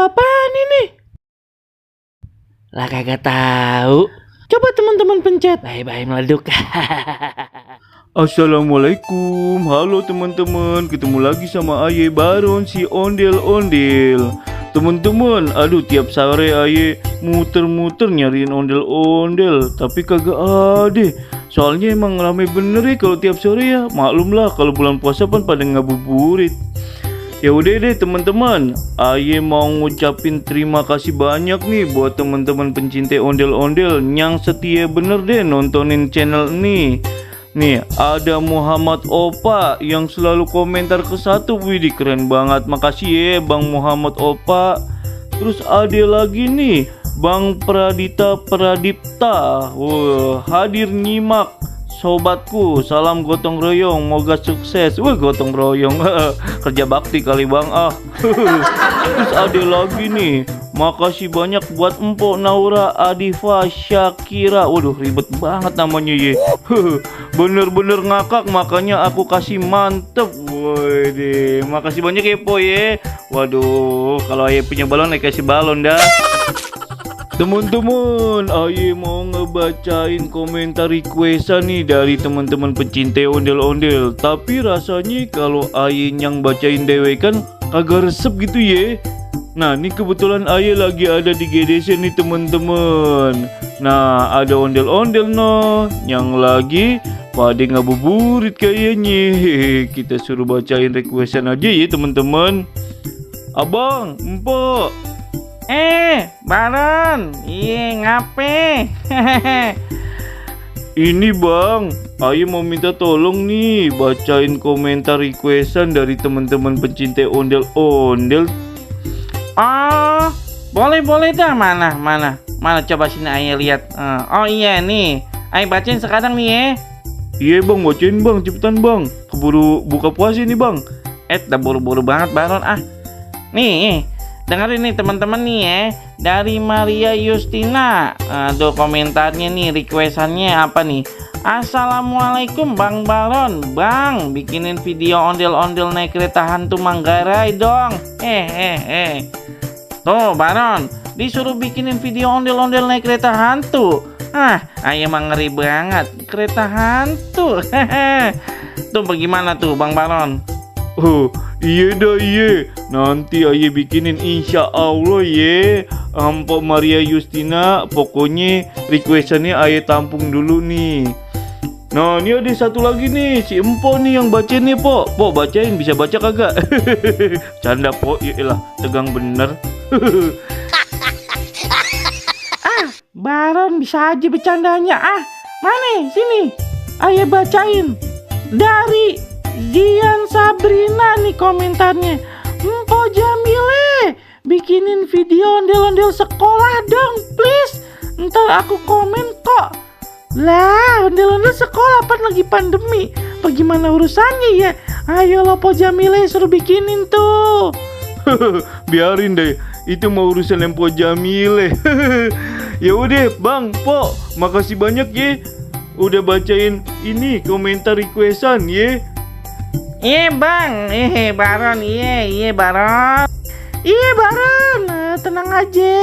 apaan ini? Lah kagak tahu. Coba teman-teman pencet. Bye-bye meleduk. Assalamualaikum, halo teman-teman, ketemu lagi sama Aye Baron si ondel-ondel. Teman-teman, aduh tiap sore Aye muter-muter nyariin ondel-ondel, tapi kagak ada. Soalnya emang rame bener ya kalau tiap sore ya. Maklum lah kalau bulan puasa kan pada ngabuburit. Ya udah deh teman-teman, Aye mau ngucapin terima kasih banyak nih buat teman-teman pencinta ondel-ondel yang setia bener deh nontonin channel ini. Nih ada Muhammad Opa yang selalu komentar ke satu. Widih keren banget, makasih ya Bang Muhammad Opa. Terus ada lagi nih Bang Pradita Pradipta, hadir nyimak. Sobatku, salam gotong royong, moga sukses. Gotong royong, kerja bakti kali bang Terus ada lagi nih, makasih banyak buat Empok Naura Adifa Syakira. Waduh ribet banget namanya ya. Bener-bener ngakak makanya aku kasih mantep. Waduh, makasih banyak ya Po ya. Waduh, kalau Aye punya balon Aye kasih balon dah. Teman-teman, Aye mau ngebacain komentar requestan nih dari teman-teman pecinta ondel-ondel. Tapi rasanya kalau Aye yang bacain dewe kan kagak resep gitu ya. Nah, ini kebetulan Aye lagi ada di GDC nih teman-teman. Nah, ada ondel-ondel no yang lagi pada ngabuburit kayaknya. Kita suruh bacain requestan aja ya teman-teman. Abang, Empok. Baron, iya ngape? Ini bang, Aye mau minta tolong nih bacain komentar requestan dari teman-teman pencinta ondel-ondel. Oh, boleh dah. Mana coba sini Aye lihat. Oh iya nih, Aye bacain sekarang nih ya. Iya bang, bacain bang, cepetan bang. Keburu buka puasa nih bang. Udah buru-buru banget Baron Nih, dengerin nih teman-teman nih ya, dari Maria Yustina. Aduh komentarnya nih, requestannya apa nih? Assalamualaikum Bang Baron, Bang bikinin video ondel-ondel naik kereta hantu Manggarai dong. Tuh Baron, disuruh bikinin video ondel-ondel naik kereta hantu. Aye emang ngeri banget kereta hantu. Tuh bagaimana tuh Bang Baron? Iya dah iya. Nanti Aye bikinin insya Allah ya. Empok Maria Yustina, pokoknya requestannya Aye tampung dulu nih. Nah ini ada satu lagi nih, si Empok nih yang bacain nih Pok. Pok bacain, bisa baca kagak? Canda Pok, iyalah tegang bener. Baron bisa aja bercandanya. Mana sini Aye bacain. Dari Zian Sabrina nih komentarnya. Empok Jamile, bikinin video ondel-ondel sekolah dong please. Ntar aku komen kok. Lah ondel-ondel sekolah kan lagi pandemi. Bagaimana urusannya ya? Ayo lo Po Jamile suruh bikinin tuh. Biarin deh, itu mau urusan Empok Jamile. Ya udah Bang Po, makasih banyak ya udah bacain ini komentar requestan ya. Iya bang, Baron, iya Baron. Iya Baron, tenang aja.